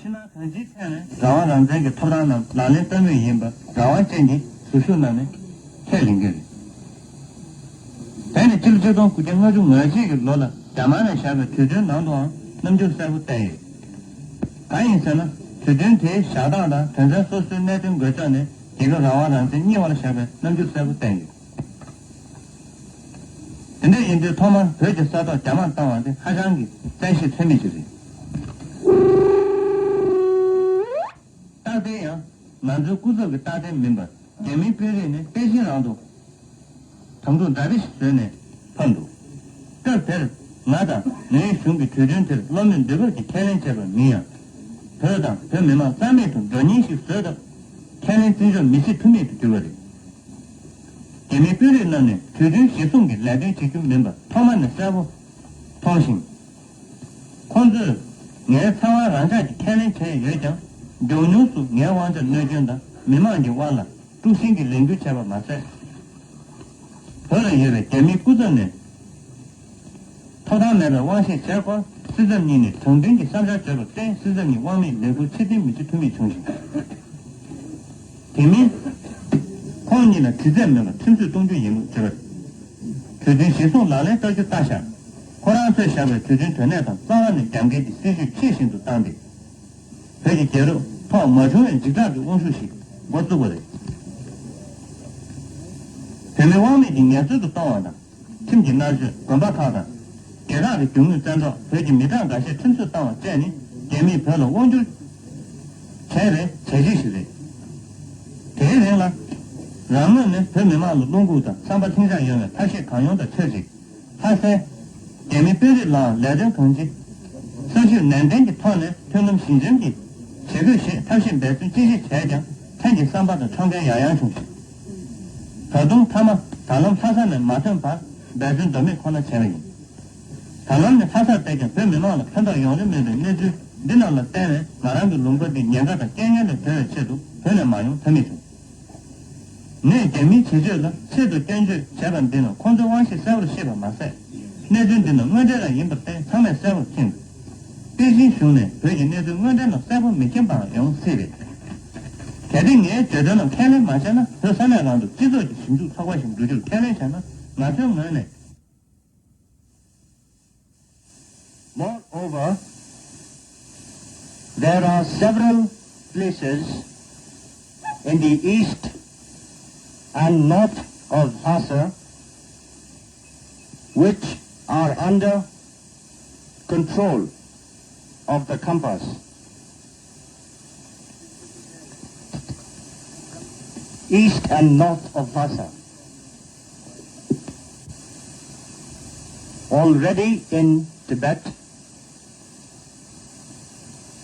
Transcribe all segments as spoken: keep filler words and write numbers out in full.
ཕྱི་ནང་གང་ཅིའི་ཐད་ནས་རང་དབང་རང་བཙན་གྱི་ཐོབ་ཐང་རྣམས་ལག་ལེན་བསྟར་མུས་ཡིན་པ་རང་དབང་ཅན་གྱི་ཟུར་ཞུགས་གནང་ནས་ཁས་ལེན་གྱི་རེད། དེ་ནི་ཕྱི་ལོ་ཆིག་སྟོང་དགུ་བརྒྱ་ལྔ་བཅུ་ང་གཅིག་གི་ལོ་ལ་རྒྱ་དམར་ནས་བཞག་པའི་གྲོས་མཐུན་ནང་དུའང་རྣམ་འགྱུར་གསལ་པོ་བསྟན་ཡོད། གང་ཡིན་ཟེར་ན། གྲོས་མཐུན་དེའི་བཞག་སྟངས་དང་དོན་ཚན་སོ་སོའི་གནད་དོན་འགོད་ཕྱོགས་ནས་རྒྱལ་ཁབ་རང་དབང་རང་བཙན་གཉིས་བར་ལ་བཞག་པའི་རྣམ་འགྱུར་གསལ་པོ་བསྟན་ཡོད། དེ་འདྲ་ཡིན་དུས་ཐོག་མར་བོད་ཀྱི་ས་ཐོག་རྒྱ་དམར་བཏང་བ་དེ་ཧ་ཅང་གི་བཙན་ཤེད་ཚད་མེད་ཅིག་རེད། རྟག་བརྟན་ཡང་ང་ཚོའི་སྐུ་ཚབ་ཀྱི་རྟག་བརྟན་མིན་པར་རྒྱ་མིའི་དཔོན་རིགས་ནས་པེ་ཅིན་རང་དུ་དམ་ཕྲུག་འདྲ་རེ་ཞིག་བཟོས་ནས་ཕབ་འདུག་སྐབས་དེར་ང་དང་ངའི་གཞུང་གིས་གྲོས་མཐུན་དེར་བློ་མོས་འདོད་པ་གྱིས་ཁས་ལེན་བྱས་པ་མིན་ཡང་། བོད་དང་བོད་མི་མང་རྩ་མེད་དུ་འགྲོ་ཉེན་ཞིག་བཟོས་སྟབས་ཁས་ལེན་བརྩི་འཇོག་མི་བྱེད་ཐུ་མེད་དུ་གྱུར་པ་རེད། རྒྱ་མིའི་དཔོན་རིགས་རྣམས་ནས་གྲོས་མཐུན་གཞིར་བཟུང་གིས་ལས་དོན་བྱེད་རྒྱུ་མིན་པ་ཐོག་མ་ནས་གསལ་པོ་མཐོང་ཞིང་། ཁོང་ཚོས་ངའི་ཚབ་དབང་རང་འཇགས་ཀྱིས་ཁས་ལེན་བྱས་ཡོད་ཀྱང་མགྱོགས་མྱུར་དུ་ངའི་དབང་ཆ་གནོད་སྐྱོན་དང་མི་མང་གི་དབར་ལ་དཀྲུག་ཤིང་གི་ལས་འགུལ་བྱས་པ་མ་ཟད། བོད་ལ་ཡོད་པའི་རྒྱ་མིའི་སྐུ་ཚབ་ནས་ཐོབ་ཐང་མེད་པའི་དབང་ཤེད་བྱས་སྐོར་སྲིད་ཚབ་གཉིས་ནས་དྲང་བདེན་གྱི་བསམ་འཆར་བརྗོད་པར་བརྟེན་སྲིད་ཚབ་གཉིས་དབང་མེད་ལས་འཁུར་ཕྱིར་འཐེན་མི་བྱེད་ཐུ་མེད་བྱུང་ཞིང་། དེ་མིན། ཁོང་གཉིས་ལ་དྲི་རྩད་མེད་པར་ཁྲིམས་གསོད་གཏོང་རྒྱུ་ཡིན་ལུགས་བརྗོད་པ་རེད། གྲོས་མཐུན་གཞིར་བཟུང་ལག་ལེན་བསྟར་རྒྱུ་ལྟ་བཞག་ཁོ་རང་ཚོས་བཞག་པའི་གྲོས་མཐུན་དོན་གནད་དང་རྩ་བ་ནས་རྒྱབ་འགལ་གྱི་སྲིད་བྱུས་ཆེ་བཞིན་དུ་བཏང་སྟེ། བོད་ཀྱི་རྒྱལ་རབས་ཐོག་མ་བྱུང་བའི་འཇིགས་སྐྲག་གི་དབང་ཤུགས་ཤིག་འགོ་བཙུགས་པ་རེད། བོད་མི་དབང་མེད་ཀྱི་ངལ་རྩོལ་དུ་གཏོང་བ་དང་། ཁྲིམས་ཀྱི་མནར་གཅོད་དགོན་པ་ཁག་དང་། རྒྱལ་ཁག་གི་རྒྱུ་དངོས་བཙན་འཕྲོག་བོད་ཀྱི་མི་གྲངས་འགའ་ཤས་ཁྲིམས་གསོད་བཏང་བ་བཅས་ནི་རྒྱ་མིས་བོད་ལ་དབང་བསྒྱུར་བྱས་པའི་བྱས་རྗེས་ཤིག་རེད། དེའི་རིང་ལ། རང་ངོས་ནས་བོད་མི་མང་ལ་བློ་འགུག་དང་བསམ་པ་ལྷིང་འཇགས་ཡོང་བའི་ཐབས་ཤེས་གང་ཡོང་དང་ཆབས་ཅིག་ལྷ་སའི་རྒྱ་མི་དཔོན་རིགས་ལའང་ལས་དོན་གང་ཅི། སྲ་ཞིང་ནན་ཏན་གྱི་ཐོག་ནས་མཐུན་ལམ་ཞི་འཇམ་གྱིས་བྱེད་དགོས་ཞེས་ཐབས་ཤེས་འབད་བརྩོན་ཅི་ཞིག་བྱས་ཀྱང་ཕན་གྱི་བསམ་པ་དང་ཁྲོམ་མཁན་ཡང་ཡང་བྱུང་ཞིང་། ད་དུང་མཐའ་མ་ད་ལམ་ལྷ་ས་ནས་མ་ཐོན་བར་འབད་བརྩོན་ཟློག་མེད་ཁོ་ན་བྱས་པ་ཡིན། ད་ལམ་ནས་ལྷ་སར་བསྡད་ཀྱང་བོད་མི་མང་ལ་ཕན་ཐོགས་ཡོང་རེ་མེད་པའི་གནས་ཚུལ་འདི་རྣམས་ལ་བརྟེན་ནས་ང་རང་གི་ལུང་པ་འདི་ཉེན་ཁ་དང་རྐྱེན་ངན་ལས་སྒྲོལ་བའི་ཆེད་དུ་བོད་ནས་མ་ཡོང་ཐབས་མེད་བྱུང་། ངས་རྒྱ་མིའི་བྱེད་སྤྱོད་ལ་ཆེད་དུ་སྐྱོན་བརྗོད་བྱས་པ་འདི་ནི་ཁོང་ཚོའི་དབང་ཤེད་གསལ་པོར་ཤེས་པ་མ་ཟད། གནད་དོན་འདི་ནི་དངོས་འབྲེལ་ལ་ཡིན་པར་བརྟེན་ཚང་མས་གསལ་པོར་མཁྱེན་དགོས། པེ་ཅིན་གཞུང་ནས་བོད་ཀྱི་གནས་ཚུལ་དངོས་འབྲེལ་ལ་གསལ་པོ་མི་མཁྱེན་པའང་ཡོང་སྲིད་པས། གལ་ཏེ་ངའི་བརྗོད་དོན་ལ་ཁས་ལེན་མ་བྱས་ན་བོད་ས་གནས་རང་དུ་སྤྱི་ཚོགས་ཀྱི་ཞིབ་འཇུག་ཚོགས་པ་ཞིག་འཛུགས་རྒྱུར་ཁས་ལེན་བྱས་ན་ང་ཚོའི་ངོས་ནས། Moreover, there are several places in the east and north of Lhasa which are under control of the Khampas. East and north of Lhasa. Already in Tibet,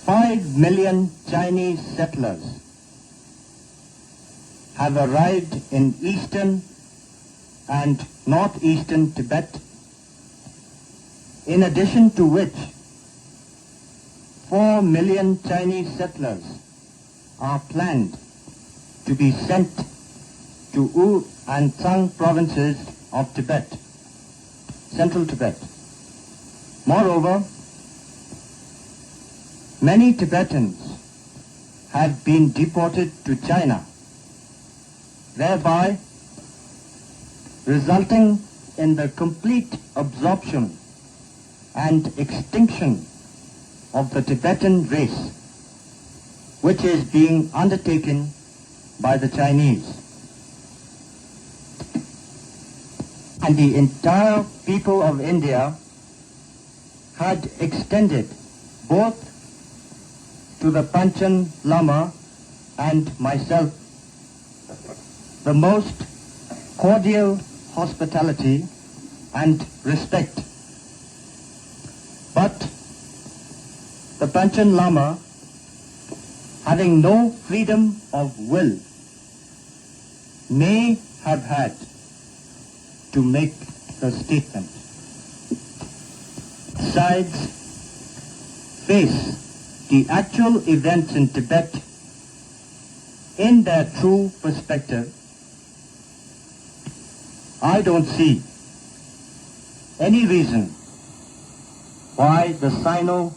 five million Chinese settlers have arrived in eastern and northeastern Tibet, in addition to which, four million Chinese settlers are planned to be sent to Wu and Tsang provinces of Tibet, central Tibet. Moreover, many Tibetans have been deported to China, thereby resulting in the complete absorption and extinction of the Tibetan race, which is being undertaken by the Chinese. And the entire people of India had extended both to the Panchen Lama and myself the most cordial hospitality and respect. But the Panchen Lama, having no freedom of will, may have had to make the statement. Sides face the actual events in Tibet in their true perspective. I don't see any reason why the Sino